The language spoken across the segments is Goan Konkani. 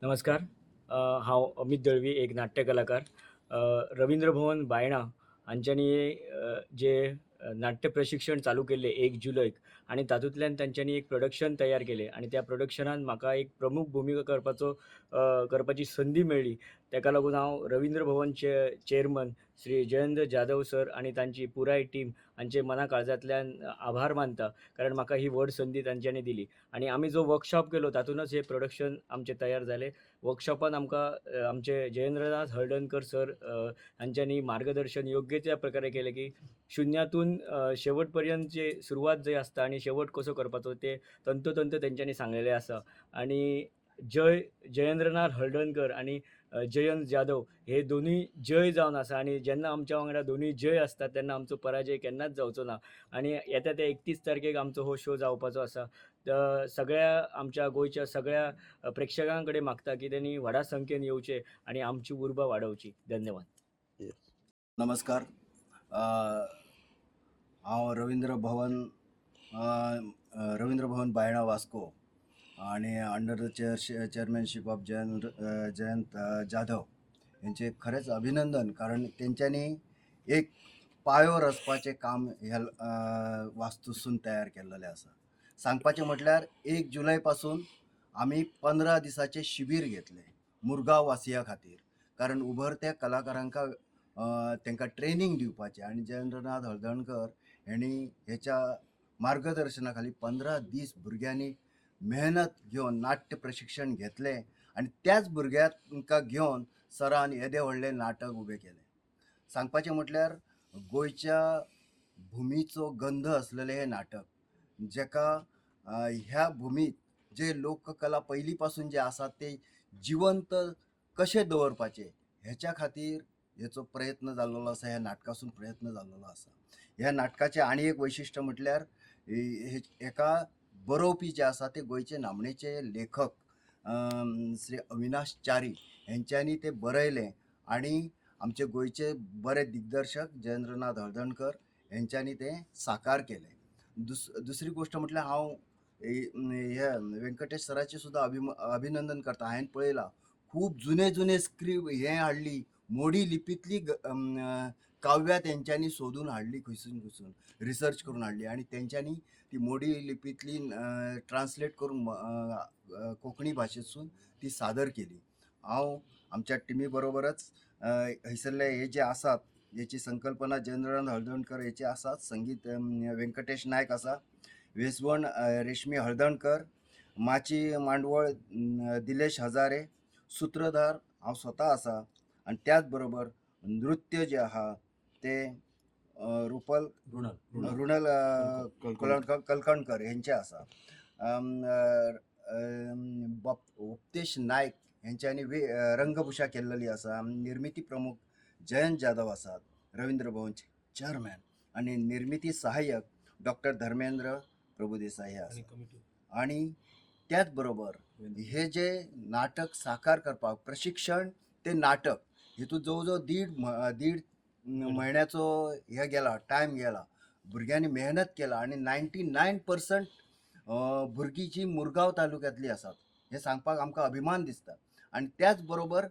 नमस्कार. हांव अमीत दळवी, एक नाट्य कलाकार. रवींद्र भवन बायणा हांच्यांनी जे नाट्य प्रशिक्षण चालू केल्लें 1 जुलयक आनी तातूंतल्यान तांच्यांनी एक प्रोडक्शन तयार केलें आनी त्या प्रोडक्शनान म्हाका एक प्रमूख भुमिका करपाची संदी मेळ्ळी. ताका लागून हांव रवींद्र भवनचे चेअरमन श्री जयंत जाधव सर आनी तांची पुराय टीम हांचे मना काळजांतल्यान आभार मानता, कारण म्हाका ही व्हड संदी तांच्यांनी दिली. आनी आमी जो वर्कशॉप केलो, तातूंतच हें प्रोडक्शन आमचें तयार जालें. वर्कशॉपान आमकां आमचे जयेंद्रनाथ हळदणकर सर हांच्यांनी मार्गदर्शन योग्य त्या प्रकारे केलें की शुन्यातून शेवट पर्यंत जे सुरवात जे आसता आनी शेवट कसो करपाचो, ते तंतोतंत तेंच्यांनी सांगलेलें आसा. आनी जयेंद्रनाथ हळदणकर आनी जयंत जाधव हे दोनूय जय जावन आसा आनी जेन्ना आमच्या वांगडा दोनूय जय आसता, तेन्ना आमचो पराजय केन्नाच जावचो ना. आनी येता त्या 31 तारखेक आमचो हो शो जावपाचो आसा. तर सगळ्या आमच्या गोंयच्या सगळ्या प्रेक्षकां कडेन मागता की तेणी व्हडा संख्येन येवचे आनी आमची उर्बा वाडोवची. धन्यवाद. नमस्कार. हांव रवींद्र भवन बायणा वास्को आणि under the chairmanship of Jayant Jayant Jadhav हेंचे खरेंच अभिनंदन, कारण तेंच्यांनी एक पायो रचपाचें काम ह्या वास्तूसून तयार केल्लेलें आसा. सांगपाचें म्हटल्यार 1 जुलय पासून आमी 15 दिसाचें शिबीर घेतलें मुरगांव वासिया खातीर, कारण उभरत्या कलाकारांका तांकां ट्रेनींग दिवपाचें. आनी जयेंद्रनाथ हळदणकर हेणी हेच्या मार्गदर्शना खाली 15 दीस भुरग्यांनी मेहनत घेवन नाट्य प्रशिक्षण घेतलें आनी त्याच भुरग्यांक घेवन सरान येदें व्हडलें नाटक उबें केलें. सांगपाचें म्हटल्यार गोंयच्या भुमीचो गंध आसलेलें हें नाटक, जेका ह्या भुमीत जे लोककला पयलीं पासून जे आसात ते जिवंत कशे दवरपाचे, हेच्या खातीर हेचो प्रयत्न जाल्लो आसा. ह्या नाटकासून प्रयत्न जाल्लो आसा. ह्या नाटकाचें आनी एक वैशिश्ट म्हटल्यार हेका बरोवपी जे आसा ते गोंयचे नामनेचे लेखक श्री अविनाश च्यारी हेंच्यांनी तें बरयलें आनी आमचे गोंयचे बरे दिग्दर्शक जयेंद्रनाथ हळदणकर हेंच्यांनी तें साकार केलें. दुसरी गोश्ट म्हटल्यार हांव हे व्यंकटेश सराचें सुद्दां अभिनंदन करता. हांवें पळयलां, खूब जुने जुने स्क्रिप्ट हें हाडली, मोडी लिपींतली काव्यां तेंच्यांनी सोदून हाडली, खंयसून खंयसून रिसर्च करून हाडली आनी तेंच्यांनी ती मोडी लिपींतली ट्रान्सलेट करून कोंकणी भाशेंतसून ती सादर केली. हांव आमच्या टिमी बरोबरच हयसरले हे जे आसात, हेची संकल्पना जयेंद्रनाथ हळदणकर हेची आसात, संगीत व्यंकटेश नायक आसा, वेसवण रेशमी हळदणकर, माची मांडवळ दिलेश हजारे, सुत्रधार हांव स्वता आसा आनी त्याच बरोबर नृत्य जें आहा तें रुपल ऋणाल ऋणल कलकणकर हेंचें आसा. अम, अ, अम, उपदेश नायक हेंच्यांनी रंगभूषा केल्लेली आसा. निर्मिती प्रमुख जयंत जाधव आसात, रवींद्र भवनचे चेअरमॅन, आनी निर्मिती सहाय्यक डॉक्टर धर्मेंद्र प्रभुदेसाय हे आसा. आणि त्याच बरोबर हे जे नाटक साकार करपाक प्रशिक्षण ते नाटक हेतून जवळ जवळ दीड म्हयन्याचो हे गेला, टायम गेला. भुरग्यांनी मेहनत केला आनी 99% भुरगीं जी मुरगांव तालुक्यांतली आसात, हें सांगपाक आमकां अभिमान दिसता. आनी त्याच बरोबर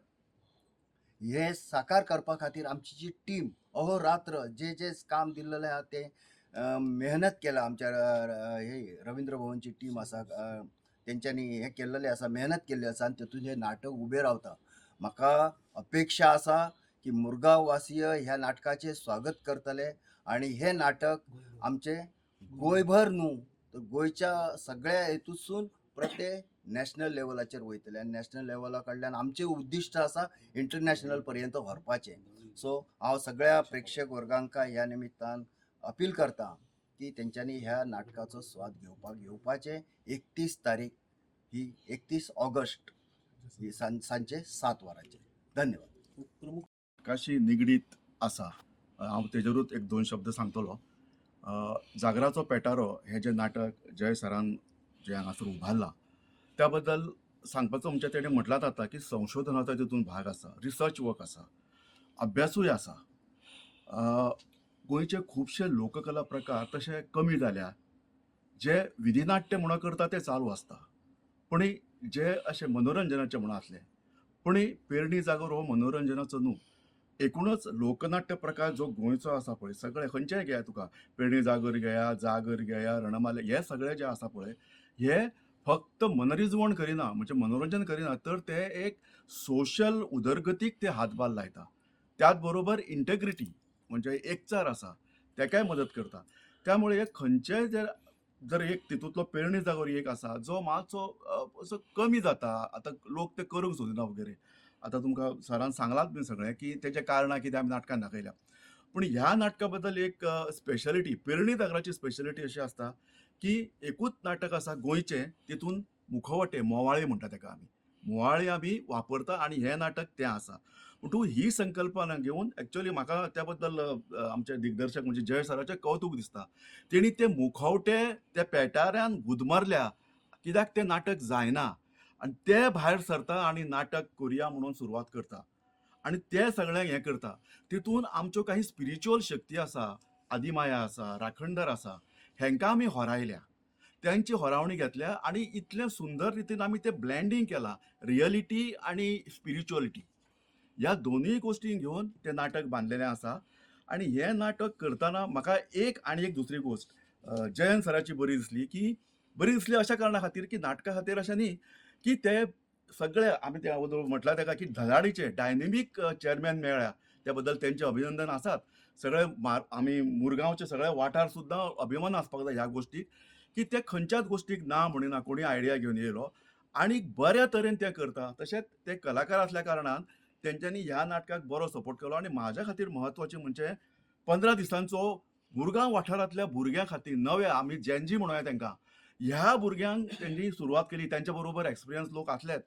हे साकार करपा खातीर आमची जी टीम अहोरात्र जे जे काम दिल्लेलें आहा तें मेहनत केला. आमच्या हे रवींद्र भवनची टीम आसा, तेंच्यांनी हें केल्लेलें आसा, मेहनत केल्ली आसा आनी तेतून हें नाटक उबें रावता. म्हाका अपेक्षा आसा की मुरगांव वासीय ह्या नाटकाचें स्वागत करतले आनी हें नाटक आमचें गोंयभर न्हू तर गोंयच्या सगळ्या हेतूसून परत नॅशनल लेवलाचेर वयतले आनी नॅशनल लेवला कडल्यान आमचें उद्दिश्ट आसा इंटरनॅशनल पर्यंत व्हरपाचें. सो हांव सगळ्या प्रेक्षक वर्गांका ह्या निमित्तान अपील करता की तेंच्यांनी ह्या नाटकाचो स्वाद घेवपाक येवपाचें. 31 तारीख ही, 31 ऑगस्ट ही सांजचे 7 वरांचेर. धन्यवाद. नाटकाशी निगडीत आसा, हांव तेजेरूच एक दोन शब्द सांगतलो. जागराचो पेटारो हें जें नाटक जय सरान जें हांगासर उबारलां, त्या बद्दल सांगपाचो म्हणजे तेणें म्हटलांच आतां की संशोधनाचो तितून भाग आसा, रिसर्च वर्क आसा, अभ्यासूय आसा. गोंयचे खुबशे लोककला प्रकार तशे कमी जाल्या. जे विधिनाट्य म्हणून करता ते चालू आसता, पूण जे अशे मनोरंजनाचे म्हणून आसले, पूण पेरणी जागोर हो मनोरंजनाचो न्हू. एकूणच लोकनाट्य प्रकार जो गोंयचो आसा पळय, सगळे खंयचेय घेया तुका, पेरणी जागर घेया, जागर घेया, रणमाले, हे सगळे जे आसा पळय हे फक्त मनरिजवण करिना, म्हणजे मनोरंजन करिना, तर ते एक सोशल उदरगतीक ते हातभार लायता. त्याच बरोबर इंटेग्रिटी म्हणजे एकचार आसा तेकाय मदत करता. त्यामुळे खंयचेय जर जर एक तितूंतलो पेरणी जागोर एक आसा जो मातसो असो कमी जाता, आतां लोक ते करूंक सोदिना वगैरे. आतां तुमकां सरान सांगलात बीन सगळें की तेजें कारणां कितें आमी नाटकान दाखयल्या. पूण ह्या नाटका बद्दल एक स्पेशलिटी, पेरणी जागराची स्पेशलिटी अशी आसता की एकूच नाटक आसा गोंयचें, तितून मुखवटे मोवाळे म्हणटा तेका आमी, मोवाळे आमी वापरता आनी हें नाटक तें आसा. पूण ही संकल्पना घेवन एक्चुअली म्हाका त्या बद्दल आमचे दिग्दर्शक म्हणजे जय सराचें कौतूक दिसता. तेणी ते मुखवटे त्या पेटाऱ्यान गुदमरल्या, कित्याक तें नाटक जायना आनी ते भायर सरता आनी नाटक करुया म्हणून सुरवात करता आनी ते सगळें हें करता. तितून आमच्यो काही स्पिरिच्युअल शक्ती आसा, आदिमाया आसा, राखणदार आसा, हेंकां आमी होरायल्या, त्यांची होरावणी घेतल्या आनी इतलें सुंदर रितीन आमी तें ब्लँडींग केलां, रियलिटी आनी स्पिरिच्युअलिटी ह्या दोनूय गोश्टींक घेवन तें नाटक बांदलेलें आसा. आनी हें नाटक करतना म्हाका एक आनी एक दुसरी गोश्ट जयंत सराची बरी दिसली, की बरी दिसली अशा कारणा खातीर की नाटका खातीर अशें न्ही की ते सगळे आमी त्या अगोदर म्हटलां तेका की धडाडीचे डायनेमीक चेअरमॅन मेळ्ळ्या, त्या बद्दल तेंचें अभिनंदन आसात. सगळे आमी मुरगांवचे सगळे वाठार सुद्दां अभिमान आसपाक जाय ह्या गोश्टीक की ते खंयच्याच गोश्टीक ना म्हणिना, कोणी आयडिया घेवन येयलो आनी बऱ्या तरेन ते करता. तशेंच ते कलाकार आसल्या कारणान तेंच्यांनी ह्या नाटकाक बरो सपोर्ट केलो. आनी म्हाज्या खातीर म्हत्वाचें म्हणजे 15 दिसांचो मुरगांव वाठारांतल्या भुरग्यां खातीर नव्या, आमी जेनजी म्हणूया तेंकां, ह्या भुरग्यांक तेंणी सुरवात केली. तेंच्या बरोबर एक्सपिरियन्स लोक आसलेच,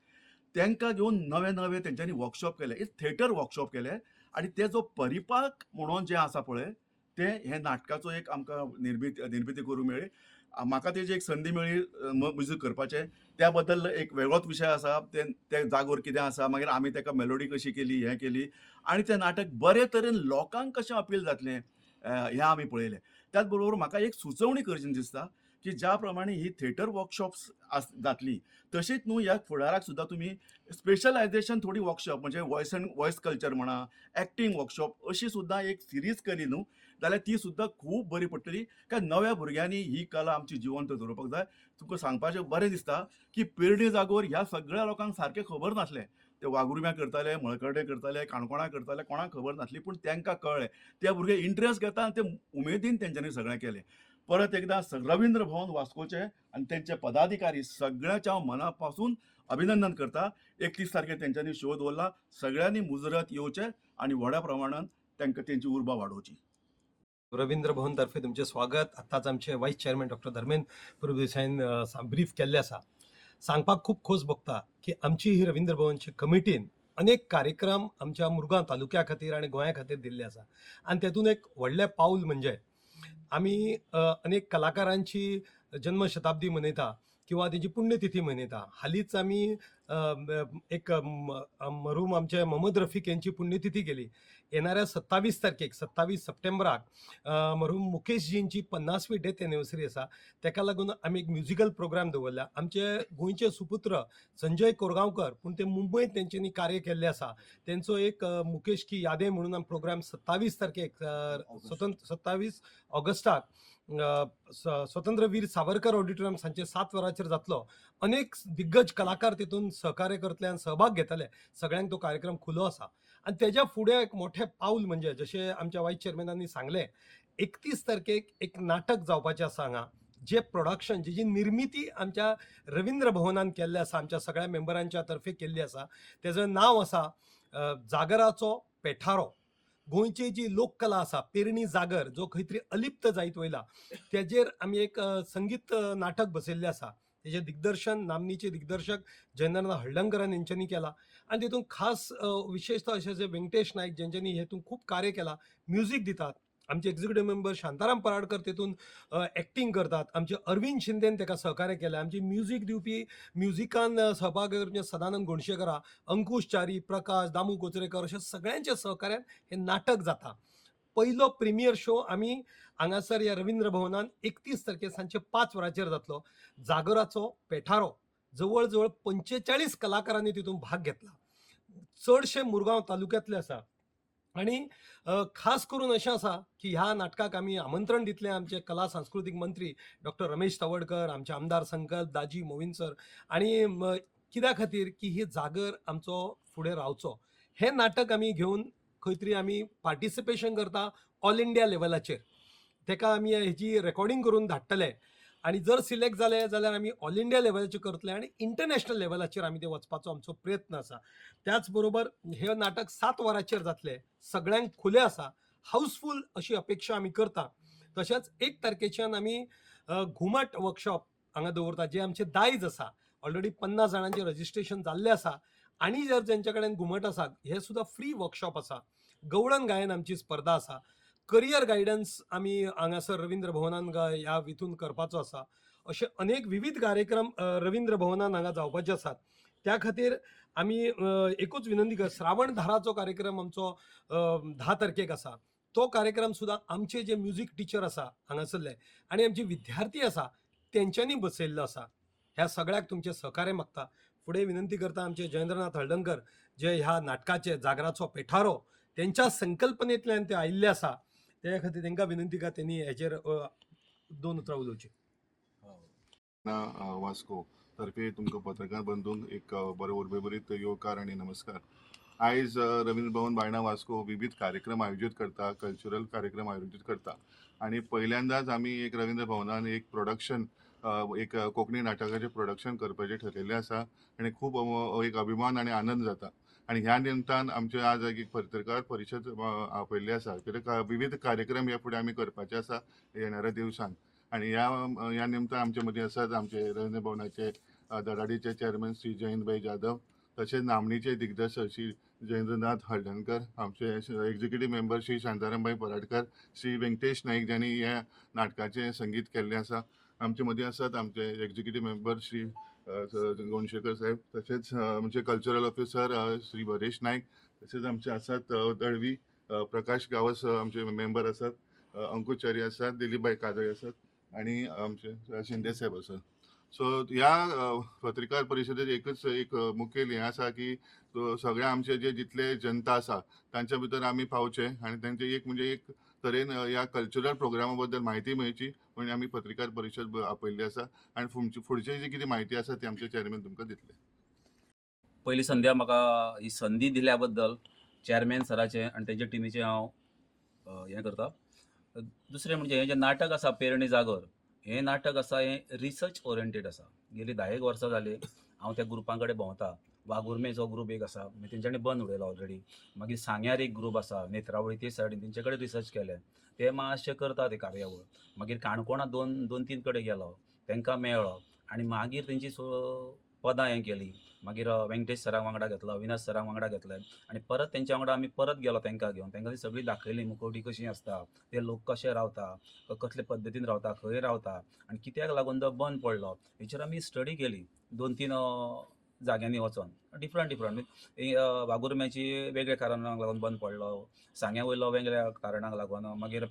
तेंकां घेवन नवे नवे तेंच्यांनी वर्कशॉप केले, एक थेटर वर्कशॉप केले आनी ते जो परिपाक म्हणून जें आसा पळय तें हें नाटकाचो एक आमकां निर्मिती करूंक मेळ्ळी. म्हाका तेजी एक संदी मेळ्ळी म्युजीक करपाचें, त्या बद्दल एक वेगळोच विशय आसा. ते जागोर कितें आसा, मागीर आमी तेका मेलोडी कशी केली, हें केली आनी तें नाटक बरे तरेन लोकांक कशें अपील जातलें हें आमी पळयलें. त्याच बरोबर म्हाका एक सुचोवणी करची दिसता की ज्या प्रमाणे ही थिएटर वर्कशॉप्स जातली तशीच न्हू ह्या फुडाराक सुद्दां तुमी स्पेशलायझेशन थोडी वर्कशॉप म्हणजे वॉयस एंड वॉयस कल्चर म्हणा, एक्टींग वर्कशॉप अशी सुद्दां एक सिरीज केली न्हू जाल्यार ती सुद्दां खूब बरी पडटली. कारण नव्या भुरग्यांनी ही कला आमची जिवंत दवरपाक जाय. तुमकां सांगपाचें बरें दिसता की पेरणी जागोर ह्या सगळ्या लोकांक सारकें खबर नासलें, ते वागुर्म्या करताले, मळकर्डे करताले, काणकोणा करताले, कोणाक खबर नासली, पूण तांकां कळ्ळें, ते भुरगे इंट्रस्ट घेता आनी ते उमेदीन तेंच्यांनी सगळें केलें. परत एकदा रवींद्र भवन वास्कोचे आनी तेंचे पदाधिकारी सगळ्याच्या हांव मना पासून अभिनंदन करता. 31 तारखेर तेंच्यांनी शो दवरला, सगळ्यांनी मुजरत येवचें आनी व्हडा प्रमाणान तांकां तेंची उर्बा वाडोवची. रवींद्र भवन तर्फे तुमचें स्वागत. आतांच आमचे vice chairman doctor Dharmendra प्रभुदेसाईन brief केल्लें आसा. सांगपाक खूब खोस भोगता की आमची ही रवींद्र भवनची कमिटीन अनेक कार्यक्रम आमच्या मुरगांव तालुक्या खातीर आनी गोंया खातीर दिल्ले आसा आनी तेतून एक व्हडलें पावल म्हणजे आमी अनेक कलाकारांची जन्मशताब्दी मनयता किंवा तेजी पुण्यतिथी मनयता. हालींच आमी एक मरहूम आमचे मोहम्मद रफीक यांची पुण्यतिथी केली. येणाऱ्या 27 तारखेक 27 सप्टेंबराक मरहूम मुकेशजींची 50वी डेथ एनिवर्सरी आसा. तेका लागून आमी एक म्युजिकल प्रोग्राम दवरला. आमचे गोंयचे सुपुत्र संजय कोरगांवकर, पूण ते मुंबयत तेंच्यांनी कार्य केल्लें आसा, तेंचो एक मुकेश की यादे म्हणून आमी प्रोग्राम 27 तारखेक 27 ऑगस्टाक स्वतंत्र वीर सावरकर ऑडिटोरियम सांजचे 7 वरांचेर जातलो. अनेक दिग्गज कलाकार तितून सहकार्य करतले आनी सहभाग घेतले. सगळ्यांक तो कार्यक्रम खुलो आसा. आनी तेज्या फुडें एक मोठें पावल म्हणजे जशें आमच्या वायस चेअरमॅनांनी सांगलें, 31 तारखेक एक नाटक जावपाचें आसा हांगा, जे प्रोडक्शन जेजी निर्मिती आमच्या रवींद्र भवनान केल्लें आसा, आमच्या सगळ्या मेंबरांच्या तर्फे केल्ली आसा. तेजो नांव आसा जागराचो पेठारो. गोंयची जी लोककला आसा पेरणी जागर, जो खंय तरी अलिप्त जायत वयला, तेजेर आमी एक संगीत नाटक बसयल्लें आसा. तेजें दिग्दर्शन नामनेचे दिग्दर्शक जयेंद्रनाथ हळदणकरान हेंच्यांनी केलां आनी तितून खास विशेशतः अशें जे व्यंकटेश नायक जेंच्यांनी हेतून खूब कार्य केलां, म्युजीक दितात. आमचे एग्जिक्युटीव मेंबर शांताराम पराडकर तितून एक्टींग करतात. आमचे अरविंद शिंदेन तेका सहकार्य केलें. आमची म्युजीक दिवपी म्युजिकान सहभाग म्हणजे सदानंद गोंडशेकरा, अंकुश च्यारी, प्रकाश दामू कोचरेकर अशें सगळ्यांच्या सहकार्यान हें नाटक जाता. पयलो प्रिमियर शो आमी हांगासर ह्या रवींद्र भवनान 31 तारखेर सांजचे 5 वरांचेर जातलो. जागराचो पेठारो जवळ जवळ 45 कलाकारांनी तितून भाग घेतला. चडशे मुरगांव तालुक्यांतले आसा आनी खास करून अशें आसा की ह्या नाटकाक आमी आमंत्रण दितले आमचे कला सांस्कृतीक मंत्री डॉक्टर रमेश तवडकर, आमचे आमदार संकल्प दाजी मोविन सर आनी कित्या खातीर की ही जागर आमचो फुडें रावचो. हें नाटक आमी घेवन खंय तरी आमी पार्टिसिपेशन करता ऑल इंडिया लेवलाचेर. तेका आमी हेजी रेकॉर्डिंग करून धाडटले आनी जर सिलेक्ट जाले जाल्यार आमी ऑल इंडिया लेवलाचेर करतले आनी इंटरनॅशनल लेवलाचेर आमी ते वचपाचो आमचो प्रयत्न आसा. त्याच बरोबर हें नाटक 7 वरांचेर जातलें, सगळ्यांक खुलें आसा, हावसफूल अशी अपेक्षा आमी करता. तशेंच 1 तारखेच्यान आमी घुमट वर्कशॉप हांगा दवरता, जें आमचें दायज आसा. ऑलरेडी 50 जाणांचें रजिस्ट्रेशन जाल्लें आसा आनी जर जेंच्या कडेन घुमट आसा हे सुद्दां फ्री वर्कशॉप आसा. गवळण गायन आमची स्पर्धा आसा. करियर गायडन्स आमी हांगासर रवींद्र भवनान ह्या हितून करपाचो आसा. अशे अनेक विविध कार्यक्रम रवींद्र भवनान हांगा जावपाचे आसात. त्या खातीर आमी एकूच विनंती कर, श्रावण धाराचो कार्यक्रम आमचो 10 तारखेक आसा. तो कार्यक्रम सुद्दां आमचे जे म्युजीक टिचर आसा हांगासरले आनी आमचे विद्यार्थी आसा तेंच्यांनी बसयल्लो आसा. ह्या सगळ्याक तुमचें सहकार्य मागता. फुडें विनंती करता आमचे जयेंद्रनाथ हळदणकर जे ह्या नाटकाचे जागराचो पेठारो तेंच्या संकल्पनेंतल्यान ते आयिल्ले आसा, ते खातीर तांकां विनंती कर तेणी हेचेर 2 उतरां उलोवची. वास्को तर्फे तुमकां पत्रकार बंधूंक एक बरो उर्बेभरीत येवकार आनी नमस्कार. आयज रवींद्र भवन बायणा वास्को विविध कार्यक्रम आयोजीत करता, कल्चरल कार्यक्रम आयोजीत करता आनी पहिल्यांदाच आमी एक रवींद्र भवनान एक प्रोडक्शन, एक कोंकणी नाटकाचें प्रोडक्शन करपाचें ठरयल्लें आसा आनी खूब एक अभिमान आनी आनंद जाता. आनी ह्या निमतान आमचे आज एक पत्रकार परिशद आपयल्ली आसा, कित्याक विविध कार्यक्रम ह्या फुडें आमी करपाचे आसा येणाऱ्या दिवसान. आनी ह्या निमतान आमचे मदीं आसात आमचे रवींद्र भवनाचे दराडीचे चेअरमॅन श्री जयंतभाई जाधव, तशेंच नामणीचे दिग्दर्शक श्री जयेंद्रनाथ हळदणकर, आमचे एक्झिक्युटीव मेंबर श्री शांतारामभाई पराडकर, श्री व्यंकटेश नाईक ज्यांनी ह्या नाटकाचें संगीत केल्लें आसा. आमचे मदीं आसात आमचे एक्झिक्युटीव मेंबर श्री गोंडशेखर साहेब, तशेंच आमचे कल्चरल ऑफिसर श्री भरेश नायक, तशेंच आमचे आसात दळवी प्रकाश गांवस आमचे मेंबर आसात, अंकुश च्यारी आसात, दिलीपभाई कादळी आसात आनी आमचे शिंदे साहेब आसात. सो ह्या पत्रकार परिशदेत एकच एक मुखेल हें आसा की सगळे आमचे जे जितले जनता आसा तांच्या भितर आमी पावचे आनी तांचे एक म्हणजे एक तरेन ह्या कल्चरल प्रोग्रामा बद्दल म्हायती मेळची म्हणून आमी पत्रकार परिशद आपयल्ली आसा आनी फुडची जी कितें म्हायती आसा ती आमचे चेअरमॅन तुमकां दितले. पयली संध्या म्हाका ही संदी दिल्या बद्दल चेअरमॅन सराचें आनी तेंच्या टिमीचें हांव हें करता. दुसरें म्हणजे हें जें नाटक आसा पेरणी जागर, हें नाटक आसा हें रिसर्च ओरिएंटेड आसा. गेली 10 वर्सां जालीं हांव त्या ग्रुपां कडेन भोंवता. वाघुर्मेचो ग्रूप एक आसा, तेंच्यांनी बंद उडयलो ऑलरेडी. मागीर सांग्यार एक ग्रूप आसा नेत्रावळी, ते सायडीन तेंचे कडेन रिसर्च केलें, ते मातशे करता ते कार्यावळ. मागीर काणकोणा 2-3 कडेन गेलो, तांकां मेळ्ळो आनी मागीर तेंची पदां हें केली. मागीर वेंकटेश सराक वांगडा घेतलो, अविनाश सराक वांगडा घेतले आनी परत तेंच्या वांगडा आमी परत गेलो तांकां घेवन. तांकां ती सगळी दाखयली मुखवटी कशी आसता, ते लोक कशे रावता, कसले पद्दतीन रावता, खंय रावता आनी कित्याक लागून तो बंद पडलो हेचेर आमी स्टडी केली 2-3 जाग्यांनी वचोन. डिफरंट डिफरंट वाघुर्म्याची वेगळ्या कारणांक लागून बंद पडलो, सांग्या वयलो वेगळ्या कारणांक लागून, मागीर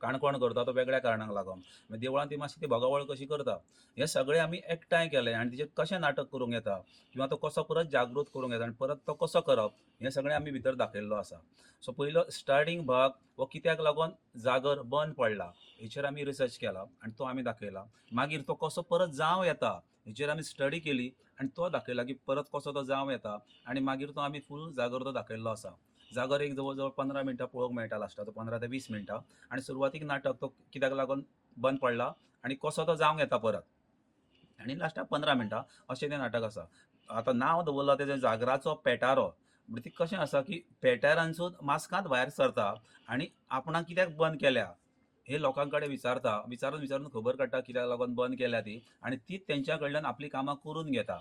काणकोण करता तो वेगळ्या कारणांक लागून, मागीर देवळान ती मातशी ती भोगावळ कशी करता, हें सगळें आमी एकठांय केलें आनी तिचेर कशें नाटक करूंक येता किंवा तो कसो परत जागृत करूंक येता आनी परत तो कसो करप हें सगळें आमी भितर दाखयल्लो आसा. सो पयलो स्टार्टींग भाग हो कित्याक लागून जागर बंद पडला हेचेर आमी रिसर्च केला आनी तो आमी दाखयला. मागीर तो कसो परत जावं येता हेचेर आमी स्टडी केली आनी तो दाखयला की परत कसो तो जावं येता आनी मागीर तो आमी फूल जागर तो दाखयल्लो आसा. जागर एक जवळ जवळ 15 मिनटां पळोवंक मेळटा लास्टाचो, 15 ते 20 मिनटां. आनी सुरवातीक नाटक तो कित्याक लागून बंद पडला आनी कसो तो जावंक येता परत आनी लास्टाक 15 मिनटां अशें तें नाटक आसा. आतां नांव दवरलां तेजें जागराचो पेटारो, म्हणजे ती कशें आसा की पेटारांसून मास्कांत भायर सरता आनी आपणाक कित्याक बंद केल्या हे लोकां कडेन विचारता, विचारून विचारून खबर काडटा कित्याक लागून बंद केल्या ती आनी ती तेंच्या कडल्यान आपली कामां करून घेता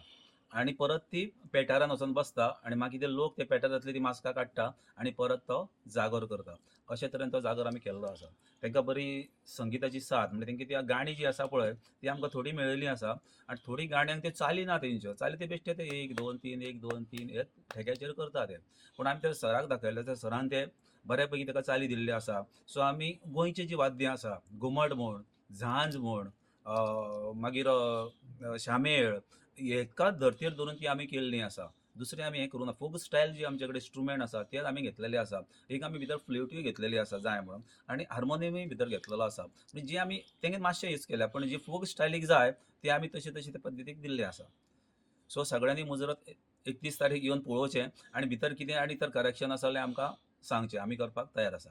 आनी परत ती पेटारान वचोन बसता आनी मागीर ते लोक ते पेटारांतली ती मास्कां काडटा आनी परत तो जागर करता. अशे तरेन तो जागर आमी केल्लो आसा. तांकां बरी संगिताची साथ म्हणजे तेंकी ती गाणी जी आसा पळय ती आमकां थोडी मेळिल्ली आसा आनी थोडी गाण्यांक त्यो चाली ना तेंच्यो, चाली ते बेश्टे ते 1 2 3 1 2 3 हे ठेक्याचेर करता ते. पूण आमी ते सराक दाखयले, त्या सरान ते बऱ्या पैकी ताका चाली दिल्ल्यो आसा. सो आमी गोंयची जी वाद्यां आसा, घुमट म्हूण, झांज म्हूण, मागीर शामेळ, एकाच धर्तेर धरून ती आमी केल्ली आसा. दुसरें आमी हें करूं ना. फोक स्टायल जी आमचे कडेन इंस्ट्रुमेंट आसा तेच आमी घेतलेले आसा. एक आमी भितर फ्लुटूय घेतलेली आसा जाय म्हणून आनी हार्मोनियमूय भितर घेतलेलो आसा. म्हणजे जी आमी तेंगे मातशें यूज केल्या, पण जी फोक स्टायलीक जाय ती आमी तशी तशी त्या पद्दतीक दिल्ली आसा. सो सगळ्यांनी मुजरत 31 तारीख येवन पळोवचें आनी भितर कितें आनी तर करेक्शन आसा जाल्यार आमकां सांगचें, आमी करपाक तयार आसा.